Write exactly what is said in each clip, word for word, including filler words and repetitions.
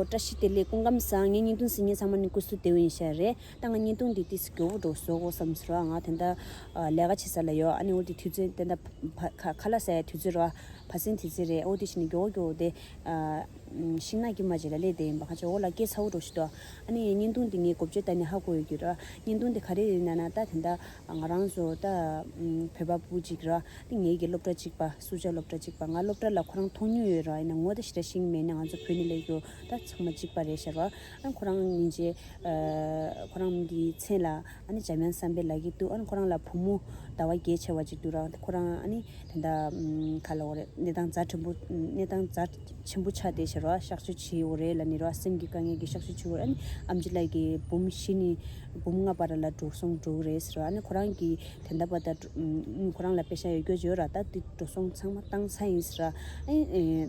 བཀྲ་ཤིས་བདེ་ལེགས། སྐུ་ཁམས་བཟང་། ངའི་བརྙན་ཐུང་གཟིགས་མཁན་ཚང་མ་ནི་སྐུ་གཟུགས་བདེ་པོ་ཡིན་ཤག་རེད། ད་ང་བརྙན་ཐུང་འདི་ཏིས་མགྱོགས་པོ་འགྲོ་བཟོ་དགོས་བསམ་སོང་ར། ང་དེ་འདྲ་ཨ་ལས་ཀ་བྱེད་ས་ལ་ཡོད། ཨ་ནི་འོ་དེ་དུས་ཚོད་དེ་འདྲ་ཕ་ཁ་ཁ་ལག་ཟ་ཡ་དུས་ཚོད་ར། བ་སེང་དུས་ཚོད་རེད། འོ་དེ་བཞིན་མགྱོགས་མགྱོགས་དེ་ཨ་ཤིང་ནགས་དཀྱིལ་མ་ཅིག་ལ་སླེབས་བསྡད་ཡིན་པ། ཁ་ཆེ་འོ་ལ་སྐད་ཚ་པོ་འགྲོ་ཞིག་འདུག་ཨ་ནི་བརྙན་ཐུང་འདི་ངས་མགོ་བརྗོད་ད་ནི་ཧ་གོ་ཡོད་ཀྱི་ར། བརྙན་ཐུང་འདི་ག་རེ་ཡིན་ན་ན། ད་དེ་འདྲ་ང་རང་ཚོ་ད་བོད་པ་བུ་ཅིག་ར། དེ་ངེད་ཀྱི་སློབ་གྲྭ་གཅིག་པ། སུ་ཇཱ་སློབ་གྲྭ་གཅིག་པ། ང་སློབ་གྲྭ་ལ་ཁོ་རང་མཐོང་མྱོང་ཡོད་ར། ཡིན་ན་ངོ་དེ་ཞེ་དྲག་ཤེས་ཀྱི་མེད། ནས་ང་ཚོ་བོད་ནས་སླེབས་རྒྱུ་ད་ཚང་མ་གཅིག་པ་རེད་ཤག་ར། ཨ་ཁོ་རང་སྙིང་རྗེ། ཨ་ཁོ་རང་གི་མཚན་ལ་ཨ་ནི་འཇམ་དབྱངས་བསམ་འཕེལ་ལབ་ཀྱི་འདུག་ཨ་ནི་ཁོ་རང་ལ་བུ་མོ་ཟླ་བ་བརྒྱད་བྱས་པ་ཅིག་འདུག་ར། ཁོ་རང་ཨ་ནི་དེ་འདྲ་ག་ལབ་དགོས་རེད། གནས་སྟངས་ཛ་དྲག་པོ། གནས་སྟངས་ཛ་ཆེན་པོ་ཆགས་བསྡད་ཤག་ར། གཤག་བཅོས་བྱེད་དགོས་རེད་ལབ་ནི་ར། སེམས་ཀྱི་དཀའ་ངལ་གྱིས་གཤག་བཅོས་བྱེད་དགོས་རེད། ཨ་ནི་ཨེམ་ཆི་ལགས་ཀྱིས་འབུམ་བཞི་ནས་འབུམ་ལྔ་བར་ལ་འགྲོ་སོང་འགྲོ་གི་རེད་ཟེར་བ། ཨ་ནི་ཁོ་རང་གིས་དེ་འདྲ་པ་ད་ཁོ་རང་ལ་པེ་ཤག་ཡོད་རྒྱུ་ཡོད་ར། ད་དེ་འགྲོ་སོང་ཚང་མ་བཏང་ཚར་ཡིན་ཟེར་བ། ཨ་ནི་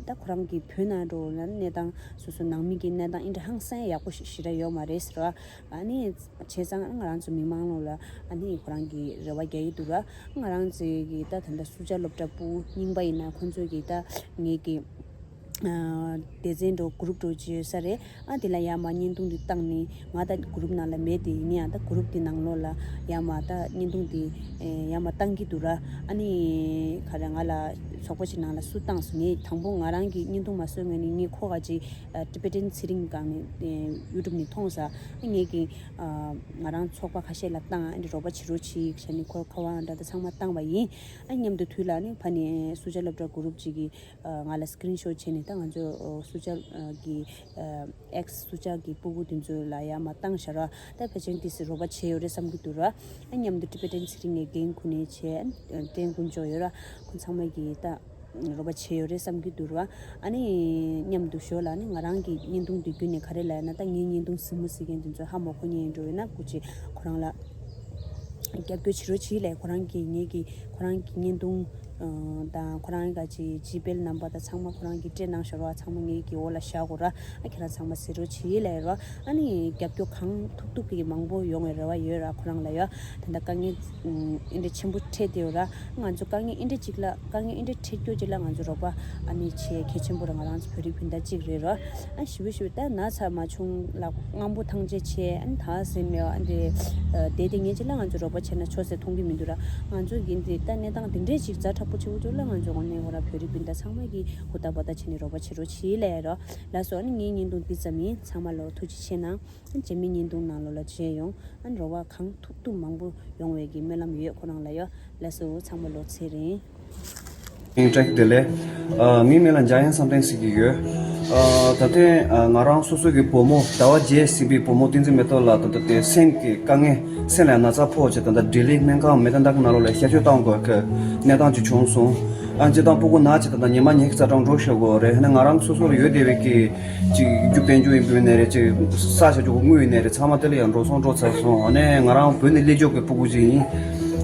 ད་ཁོ་རང་གི་བོད་ནང་འགྲོ་ན་གནས་སྟངས་སོ་སོ་ནང་མི་གི་གནས་སྟངས་ཨིན་དྲ་ཧང་སང་ཡག་པོ་ཞེ་དྲག་ཡོད་མ་རེད་ཟེར་བ། ཨ་ནི་བྱས་ཙང་ང་རང་ཚོ་མི་མང་ལོ་ལ་ཨ་ནི་ཁོ་རང་གི་རེ་བ་རྒྱག་གི་འདུག་ར། ང་རང་ཚོའི་གི་ད་ད་ལྟ་སུ་ཇཱ་སློབ་གྲྭ་པུ་རྙིང་པ་ཡིན་ན་ཁོང་ཚོའི་གི་ད་ངེད་ཀྱི་སྡེ་ཚན་འགྲོ་གུ་རུབ་འགྲོ་བྱེད་ས་རེད། ཨ་དེ་ལ་ཡར་མར་བརྙན་ཐུང་འདི་བཏང་ནས། ང་ད་གུ་རུབ་ནང་ལ་མེད་དེ། ཡིན་ཡང་ད་གུ་རུབ་དེ་ནང་ལོགས་ལ་ཡར་མར་ད་བརྙན་ཐུང་དེ་ཡར་མར་བཏང་གི་འདུག་ར། ཨ་ནི་ག་རེ་ང་ལ་ཚོགས་པ་ཅིག་ནང་ལ་སུ་བཏང་སོང་། ངས་དང་པོ་ང་རང་གི་བརྙན་ཐུང་མ་བཟོས་སྔོན་ནས་ངས་ཁོ་ག་ཅིག་ཊི་བེ་ཊན་ཚེ་རིང་སྒང་ནས་ཡུ་ཊུབ་ནས་མཐོང་ས། ཨ་ངེད་ཀྱི་ང་རང་ཚོགས་པ་ཁ་ཤས་ལ་བཏང་། ཨ་ནི་རོགས་པ་བྱེད་རོགས་བྱེད་ཟེར་ནས་ཁོ་ཁ་པར་འདྲ་ད་ཚང་མ་བཏང་བ་ཡིན། ཨ་མཉམ་དུ་དུས་ལ་ནི་ཕ་ནས་སུ་ཇཱ་སློབ་གྲྭ་གུ་རུབ་ཅིག་གིས་ང་ལ་སི་ཀི་རིན་ཤོཊ་བྱས་ནས། ད་ང་ཚོ་སུ་ཇཱ་གི་ཨེགས་སུ་ཇཱ་གི་སྤུ་གུ་དེ་ཚོ་ལ་ཡར་མར་བཏང་ཤག་ར། ད་ཕལ་ཆེར་དེ་སི་རོགས་པ་བྱས་ཡོད་རེད་བསམ་གྱི་འདུག་ར། ཨ་མཉམ་དུ་ཊི་བེ་ཊན་ཚེ་རིང་ངའི་རྒན་ཁོ་ནས་བྱས། ཨ་ཊེན་དཀོན་མཆོག་ཡོད་ར། ཁོ་ཚང་མ་གིས་ད་རོགས་པ་བྱས་ཡོད་རེད་བསམ་གྱི་འདུག་ར། ཨ་ནི་མཉམ་དུ་ཞོར་ལ་ནི་ང་རང་གི་བརྙན་ཐུང་དེ་བརྒྱུད་ནས་ག་རེ་ལབ་ན། ད་ངའི་བརྙན་ཐུང་གཟིགས་མོ་གཟིགས་མཁན་དེ་ཚོ་ཧ་མ་གོ་མཁན་ཡིན་འགྲོ་ཡོད་ན་སྐུ་མཁྱེན་ཁོ་རང་ལ་རྒྱབ་སྐྱོར་བྱེད་རོགས་བྱེད་ལས། ཁོ་རང་གིས་ངེད་ཀྱི་ཁོ་རང་གི་བརྙན་ཐུང་དང་ཁོ་རང་ག་ཅི་ཇི་པེ་ནམ་བར་དང་ཚང་མ་ཁོ་རང་གིས་སྤྲད་གནང་ཤག་ར། ཚང་མ་ངེད་ཀྱི་འོག་ལ་བཞག་གོ་ར། ཨ་ཁྱེད་རང་ཚང་མ་གཟིགས་རོགས་བྱེད་ལས་ར། ཨ་ནི་རྒྱབ་སྐྱོར་གང་ཐུབ་ཐུབ་ཀྱིས་མང་པོ་ཡོང་བའི་རེ་བ་ཡོད་ར། ཁོ་རང་ལ་ཡ་ད་ལྟ་དཀའ་ངལ་ཨིན་དྲ་ཆེན་པོ་འཕྲད་དེ་ཡོད་ར། ང་ཚོ་དཀའ་ངལ་ཨིན་དྲ་ཅིག་ལ་དཀའ་ངལ་ཨིན་དྲ་འཕྲད་རྒྱུ་ཅིག་ལ་ང་ཚོ་རོགས་པ་ཨ་ནི་བྱེད་གལ་ཆེན་པོ་ར། ང་རང་ཚོ་བོད་རིགས་སྤུན་ཟླ་གཅིག་རེད་ར། ཨ་ཞེ་པོ་ཞེ་པོ་ད་ན་ཚ་མ་བྱུང་ལ་སྔོན་པོ་ཐང་ཆད་བྱས། ཨ་ནི་ད་ཟེར་མེད་པ་ཨ་འདི་དེ་དེ་ངེད་ཅིག་ལ་ང་ཚོ་རོགས་པ་བྱས་ན་ཆོག་ཟེར་མཐོང་གི་མི་འདུག་ར། ང་ཚོ་གི་འདི་ད་གནས་སྟངས་དེ་འདྲས་ཅིག་ཛ་དྲག་པོ་ཆེ་བོ་ཅིག་ལ་ང་ཚོ་གོང་ནས་ཁོ་ར་བོད་རིགས་སྤུན་ཟླ་ཚང་མ་གིས་ཧུར་ཐག་འབད་ཐག་བྱས་ནས་རོགས་པ་བྱེད་རོགས་བྱེད་ལས་རོ། ལགས་སོ། ཨ་ནི་ངའི་བརྙན་ཐུང་འདི་ཙམ་ཡིན། ཚང་མ་ལོ་ཐུགས་རྗེ་ཆེ་གནང་། རྗེས་མའི་བརྙན་ཐུང་ནང་ལོགས་ལ་མཇལ་ཡོང་། ཨ་ནི་རོགས་པ་གང་ཐུབ་ཐུབ་མང་པོ་ཡོང་བའི་གི་སྨོན་ལམ་ཡོད་ཁོ་རང་ལ་ཡོད། ལགས་སོ། ཚང་མ་ལོ་ཚེ་རིང་། ཨིན་ཊེག་དེ་ལས། ཨ་ངའི་མིང་ལ་འཇམ་དབྱངས་བསམ་གཏན་ཟེར་གྱི་ཡོད། ཨ་ད་ཐེངས་ཨ་ང་རང་སོ་སོ་གི་བུ་མོ་ཟླ་བ་བརྒྱད་ཟིན་པའི་བུ་མོ་བསྟན་འཛིན་མེ་ཏོག་ལགས་ད་ལྟ་དེ་སེམས་ཀྱི་དཀའ་ངལ་སེམས་ལ་ན་ཚ་ཕོག་བྱས་ད་ལྟ་ལྡི་ལི་སྨན་ཁང་མེ་ཏན་ཏག་ནང་ལོགས་ལ་གཤག་བཅོས་བཏང་དགོས་ཀྱི་གནས་སྟངས་ཅིག་བྱུང་སོང་། ཨ་སྤྱིར་བཏང་སྤུ་གུ་ན་བྱས་ད་ལྟ་ཉི་མ་ཉི་ཤུ་རྩ་གྲངས་འགྲོ་ཤོར་གི་རེད། ཧ་ནི་ང་རང་སོ་སོར་ཡོད་བསྡད་པའི་གི་ཅིག་རྒྱུ་དཔལ་འབྱོར་ཡིན་པའི་ནས་རེད། ཅིག་ས་ཆ་ཅིག་དངུལ་ཡིན་ནས་རེད། ཚང་མ་དེ་ལ་ཡང་འགྲོ་སོང་འགྲོ་ཚར་སོང་། ཨ་ནི་ང་རང་བོད་ནས་སླེབས་འབྱོར་གྱི་སྤུ་གུ་ཅིག་ཡིན།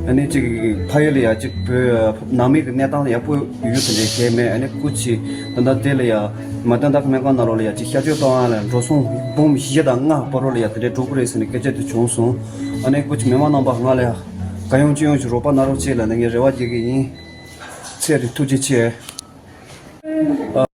ཨ་ནི་ཅིག་ཕ་ཡུལ་ལ་ཡང་ཅིག་བོད་ནང་མི་གི་གནས་སྟངས་ཡག་པོ་ཡོད་དེ་འདྲ་ཞིག་མེད། ཨ་ནི་སྐུ་མཁྱེན་ད་ལྟ་དེ་ལ་ཡང་མེ་ཏན་ཏག་སྨན་ཁང་ནང་ལོགས་ལ་ཡང་ཅིག་གཤག་བཅོས་གཏོང་ཡ་ལ་འགྲོ་སོང་འབུམ་བཞི་དང་ལྔ་བར་དུ་ལ་ཡང་དེ་འདྲ་འགྲོ་གི་རེད་ཟེར་ནས་སྐད་ཆ་དེ་བྱུང་སོང་། ཨ་ནི་སྐུ་མཁྱེན་མི་མང་རྣམ་པ་ང་ལ་ཡང་གང་ཡོང་ཅི་ཡོང་ཞིག་རོགས་པ་གནང་རོགས་བྱེད་ལབ་ནས་ངས་རེ་བ་རྒྱག་གི་ཡིན། ཚེ་རིང་། ཐུགས་རྗེ་ཆེ། ཨ།